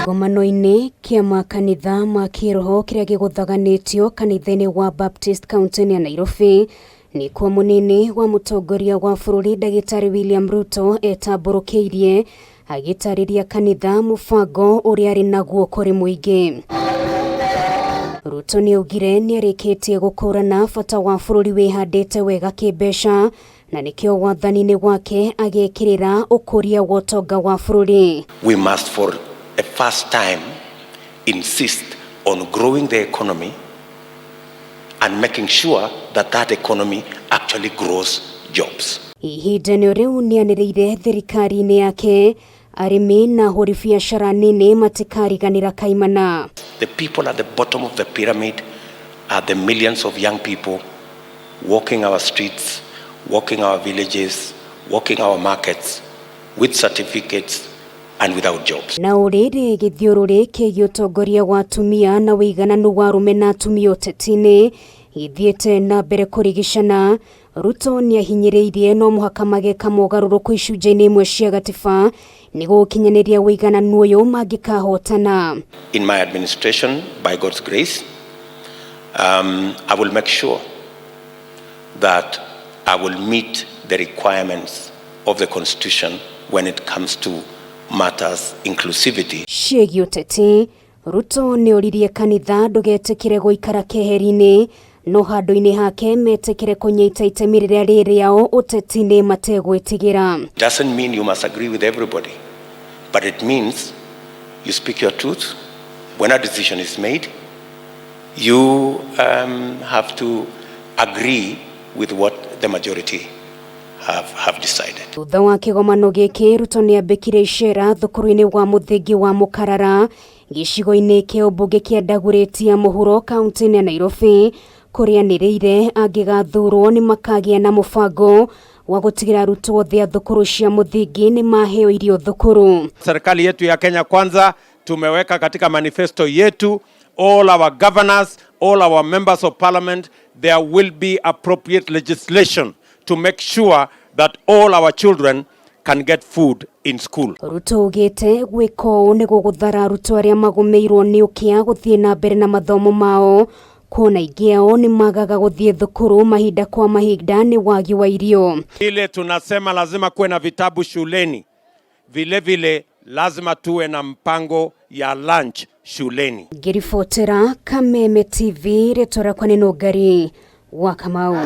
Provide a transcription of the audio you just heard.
Kĩgomano-inĩ kĩa makanitha ma kĩroho kĩrĩa gĩgũthaganĩtio kanitha-inĩ wa Baptist kaunti-inĩ ya Nairobi nĩkuo mũnini wa mũtongoria wa bũrũri ndagĩtarĩ William Ruto etambũrũkĩirie agĩtarĩria kanitha mũbango ũrĩa arĩ naguo kũrĩ mũingĩ. Ruto nĩaugire nĩarĩkĩtie gũkũrana bata wa bũrũri wĩhandĩte wega kĩmbeca na nĩkĩo wathani-inĩ gwake agekĩrĩra ũkũria wa ũtonga wa bũrũri. We must for a first time insist on growing the economy and making sure that that economy actually grows jobs. Ihinda-inĩ rĩu nĩanĩrĩire thirikari-inĩ yake arĩmi na ahũri biacara nini matikariganĩra kaimana. The people at the bottom of the pyramid are the millions of young people walking our streets, walking our villages, walking our markets with certificates and without jobs. Na ũrĩrĩ gĩthiũrũrĩ kĩgiĩ ũtongoria wa atumia na ũigananu wa arũme na atumia ũteti-inĩ gĩthiĩte na mbere kũrigicana. Ruto nĩahinyĩrĩirie no mũhaka mageka mogarũrũku icunjĩ-inĩ imwe cia gatiba nĩguo gũkinyanĩria ũigananu ũyũ mangĩkahotana. In my administration, by God's grace, I will make sure that I will meet the requirements of the Constitution when it comes to matters inclusivity. Ciĩgiĩ ũteti, Ruto nĩoririe kanitha ndũgetĩkĩre gũikara keheri-inĩ no handũ-inĩ hake metĩkĩre kũnyita itemi rĩrĩa rĩ rĩao ũteti-inĩ mategwĩtigĩra. Doesn't mean you must agree with everybody, but it means you speak your truth. When a decision is made, you have to agree with what the majority have decided. Thutha wa kĩgomano gĩkĩ Ruto nĩambĩkire icera thukuru-inĩ wa mũthingi wa Mũkarara gĩcigo-inĩ kĩa ũmbunge kĩa Dagoretti ya mũhuro kaunti-inĩ ya Nairobi kũrĩa anĩrĩire angĩgathurwo nĩ makagĩa na mũbango wa gũtigĩra arutwo othe a thukuru cia mũthingi nĩ maheo irio thukuru. Serikali yetu ya Kenya Kwanza tumeweka katika manifesto yetu, all our governors, all our members of parliament, there will be appropriate legislation to make sure that all our children can get food in school. Ruto augĩte gwĩka ũũ nĩ gũgũthara arutwo arĩa magũmĩirwo nĩ ũkĩa gũthiĩ na mbere na mathomo mao kuona aingĩ ao nĩ magaga gũthiĩ thukuru mahinda kwa mahinda nĩ wagi wa irio. Ile tunasema lazima kuwe na vitabu shuleni, vile vile lazima tuwe na mpango ya lunch shuleni. Ngĩribotera Kameme TV rĩtwa rĩakwa nĩ Nũngari wa Kamau.